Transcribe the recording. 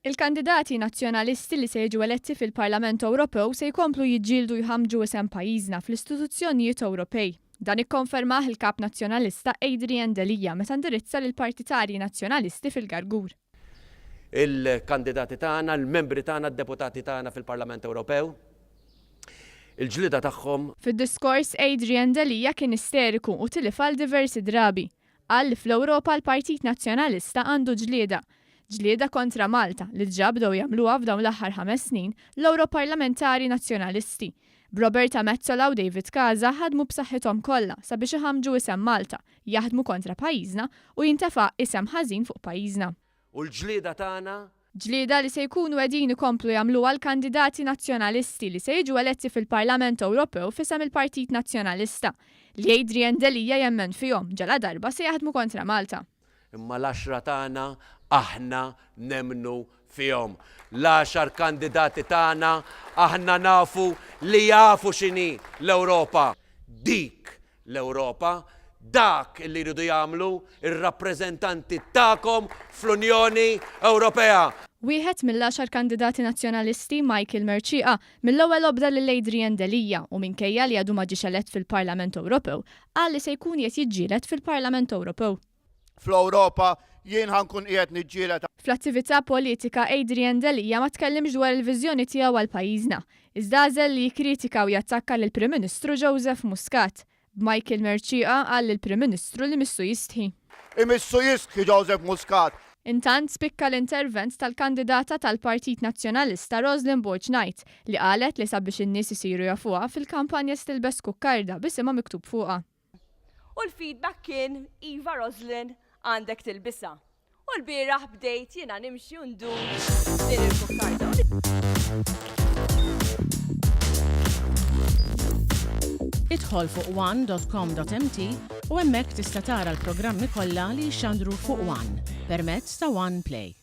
Il-kandidati Nazzjonalisti li se jiġu eletti fil-Parlament Ewropew se jkomplu jiġġieldu jħammġu isem pajjiżna fl-istituzzjonijiet Ewropej. Dan ikkonfermah il-Kap Nazzjonalista Adrian Delia meta indirizza lill-partitarji Nazzjonalisti fil-Gargur. Il-kandidati tagħna, il-membri tagħna, d-deputati tagħna fil-Parlament Ewropew, il-ġlieda tagħhom. Fid-diskors Adrian Delia kien isteriku u tilif għal diversi drabi. Qal li fl-Ewropa l-Partit Nazzjonalista għandu ġlieda. Ġlieda kontra Malta li diġà bdew jagħmluha f'dawn l-aħħar ħames snin l-Ewroparlamentari Nazzjonalisti. B'Roberta Metsola u David Casa ħadmu b'saħħithom kollha sabiex iħammġu isem Malta, jaħdmu kontra pajjiżna u jintefa' isem ħażin fuq pajjiżna. U l-ġlieda tagħna Ġlieda li se jkunu qegħdin ikomplu jagħmluha l-kandidati Nazzjonalisti li se jiġu eletti fil-Parlament Ewropew f'isem il-Partit Nazzjonalista, li Adrian Delia jemmen fihom ġaladarba se jaħdmu kontra Malta. Imma l-għaxra tagħna aħna nemmnu fihom. L-għaxar kandidati tagħna aħna nafu li jafu x'inhi l-Ewropa. Dik l-Ewropa, dak li jridu jagħmlu r-rappreżentanti tagħkom fl-Unjoni Ewropea. Wieħed mill-għaxar kandidati Nazzjonalisti, Michael Mercieca, mill-ewwel obda lil Adrian Delia u minkejja li għadu ma ġiex elett fil-Parlament Ewropew, qal li se jkun qiegħed jiġġieled fil-Parlament Ewropew. Fl-Ewropa jien ħa nkun qiegħed niġġieled. Fl-attività politika Adrian Delia ma tkellimx dwar il-viżjoni tiegħu għal pajjiżna, iżda għażel li jikkritika u jattakka lill-Prim Ministru Joseph Muscat. B'Michael Mercieca qal lill-Prim Ministru li missu jistħi. Imissu jistħi Joseph Muscat. Intant spikka l-intervent tal-kandidata tal-Partit Nazzjonalista Roslyn Borg Knight li qalet li sabiex in-nies isiru jafuha fil-kampanja se tilbes kukkarda b'isimha miktub fuqha. U l-feedback kien iva Roslyn għandek tilbisha. U l-bieraħ bdejt jiena nimxi u ndur din il-kukkarda. Idħol fuq one.com.mt u hemmhekk tista' tara l-programmi kollha li jixxandru fuq One permezz ta' One Play.